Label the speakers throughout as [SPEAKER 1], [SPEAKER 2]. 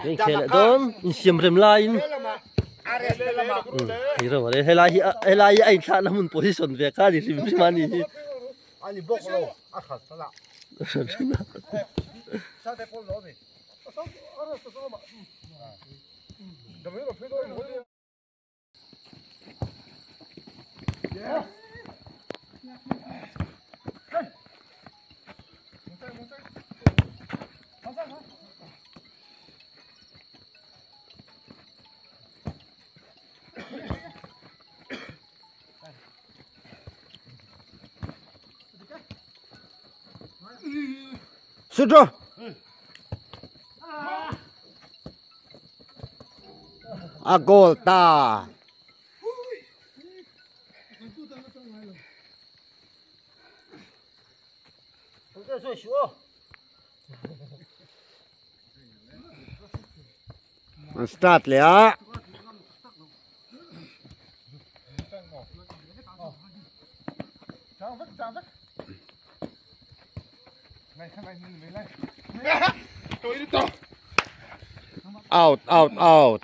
[SPEAKER 1] Inkhel dawn insiam rem laiin helai hi helai hi a inthlahna hmun position ve kha a ni hrim hrim a ni hi.
[SPEAKER 2] Sudro. A goal ta. An start leh a. Out out out.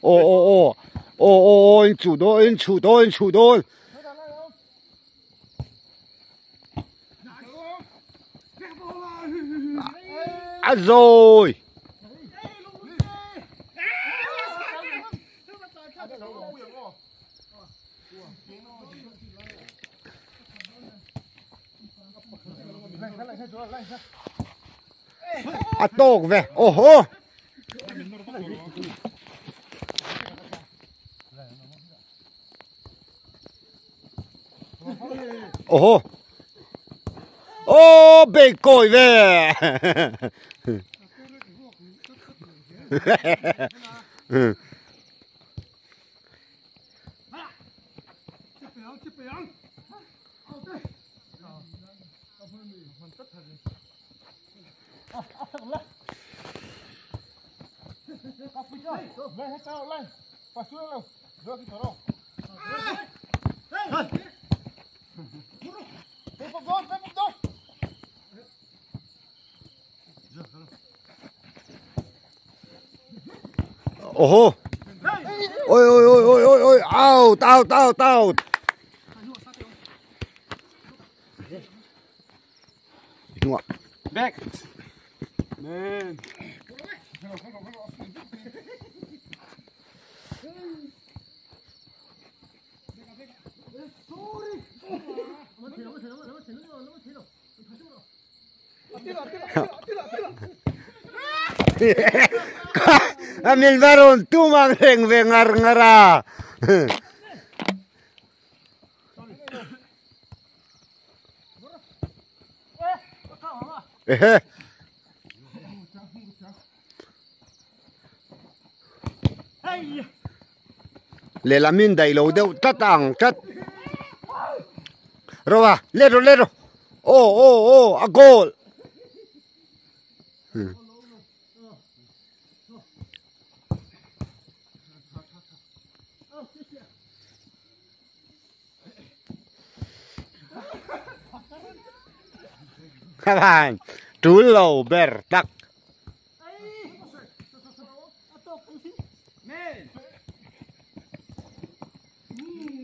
[SPEAKER 2] Aw aw aw aw aw aw in chuh dawn in chuh dawn in chuh dawn. A zawi. A tawk ve aw haw. Aw haw. Aw bei kawi ve. Oho. Ôi ôi ôi ôi ôi ôi out out out out. Hnungah.
[SPEAKER 3] Back. Man.
[SPEAKER 2] A min va rawn tum ang reng ve ngar ngar a. Ehe. Lehlam in daih lo deuh tlat a ang tlat. Rawh a, let rawh let rawh. Aw aw aw a goal. Hmm. Khavan tul lo ber tak.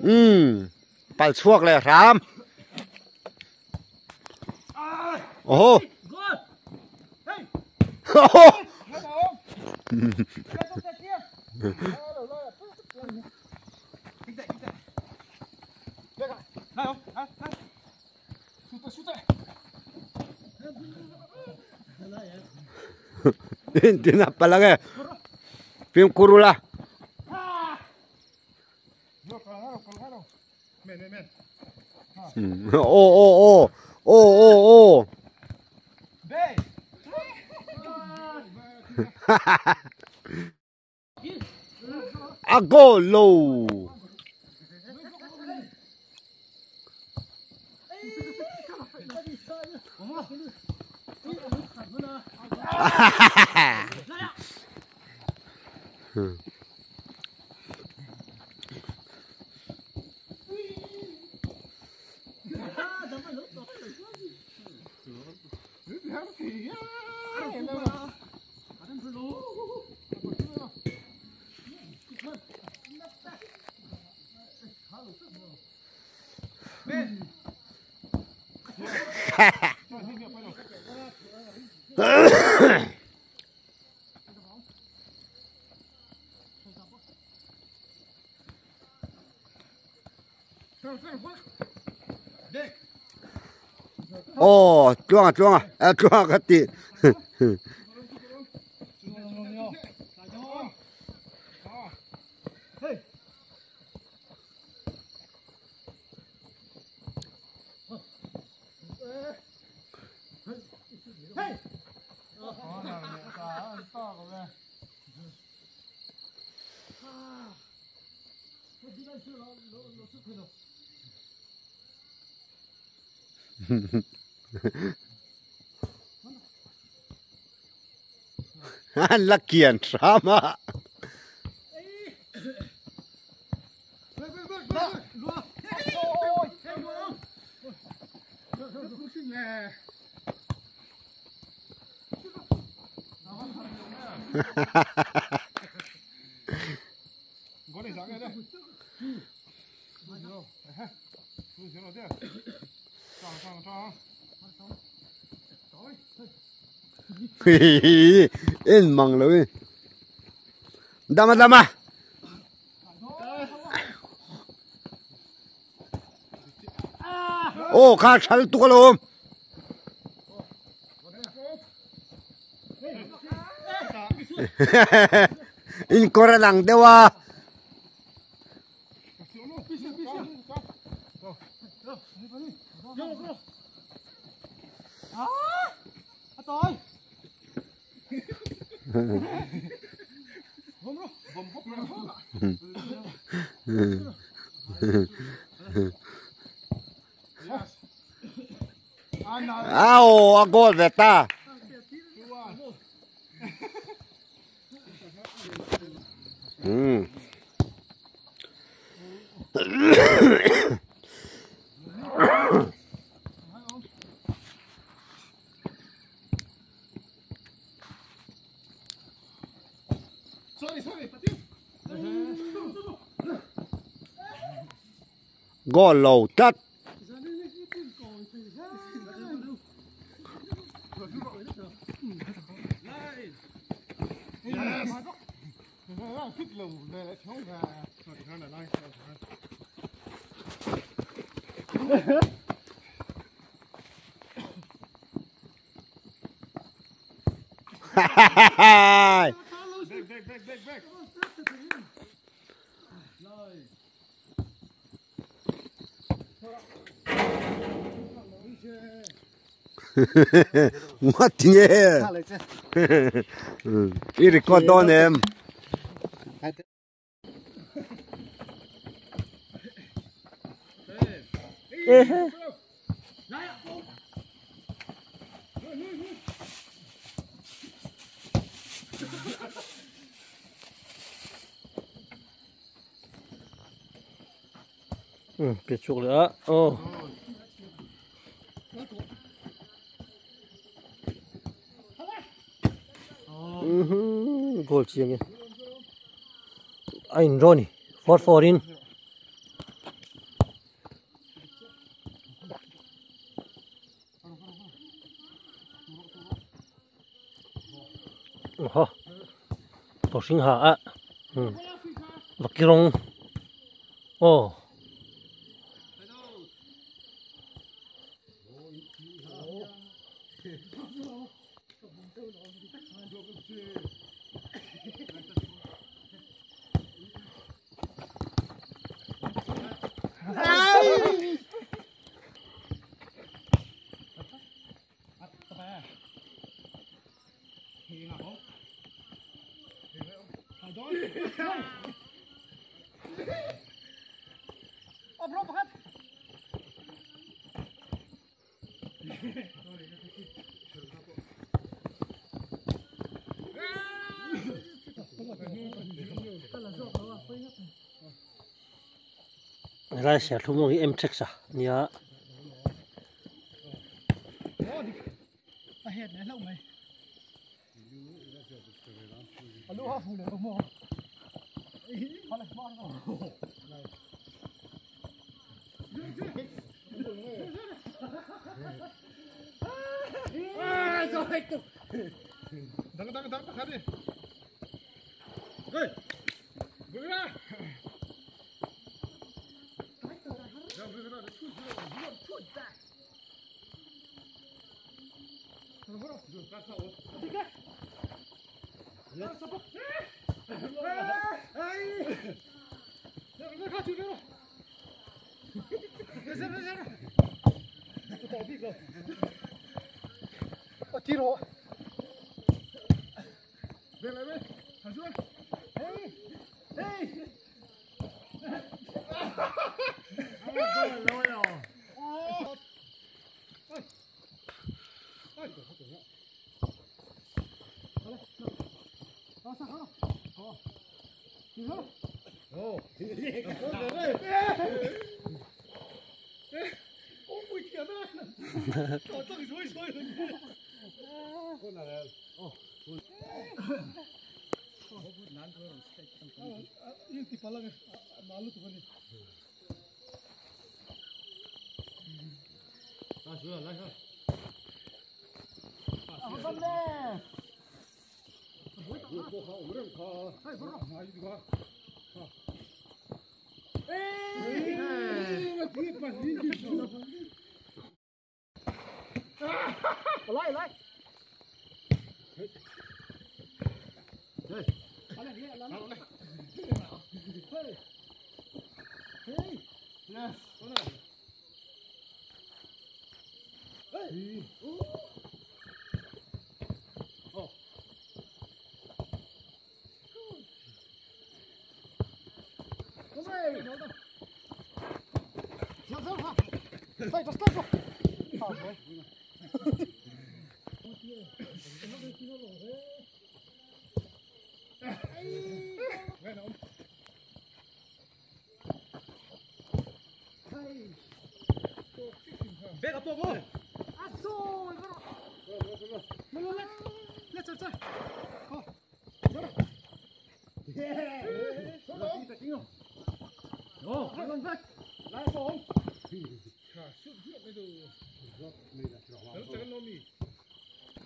[SPEAKER 2] Umm pal chhuak leh hram. Oho. Oho. Intina palang e. Fimkhur ula. Aw aw aw. Aw aw aw. A goal lo. Aw tluanga tluanga a tluanga ka ti An la kian hram a. En mang lo e. Dama dama. Aw kha thal tuk alawm. In kawr a lang deuh a. Au, a goal ve ta. Hmm. Goal lo tlat. Ngawt nge? I record dawn em?
[SPEAKER 1] Pe chhuak leh a aw. Goal chiang e. A in rawn ni 4-4 in. Ha tawh hring ha a vaki rawng aw. Helai serthlum rawng hi em tax a nia.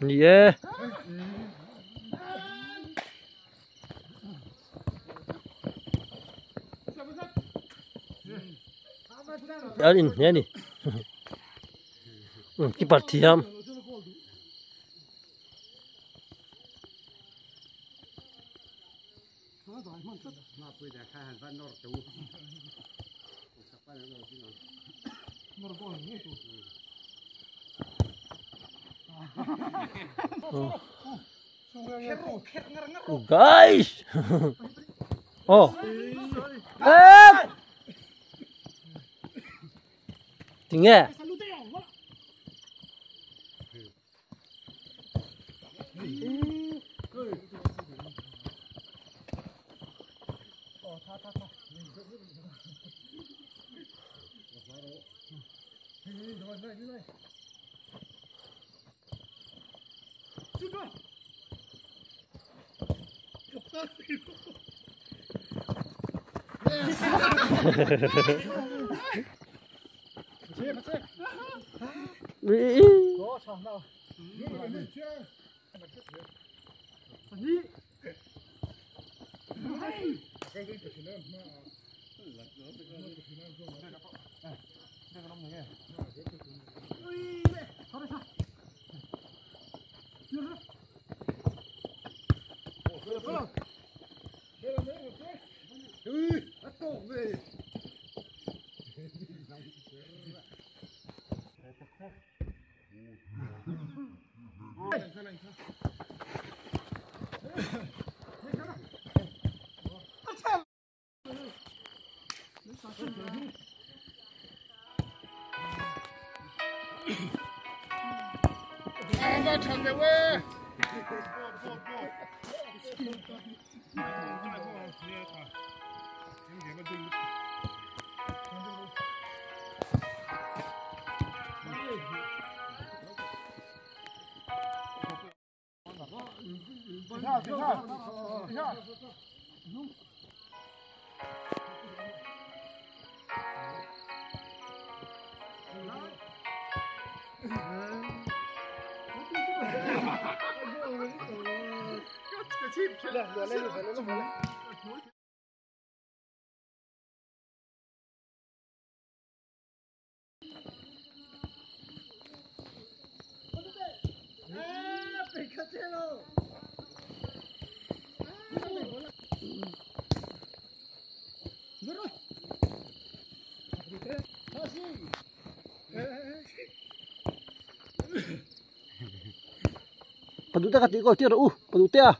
[SPEAKER 1] Ni e. An in hne a ni. Keeper thiam. Oh guys. Oh. Eh. Tinge. Padute ka tih kawl tir rawh u padute a.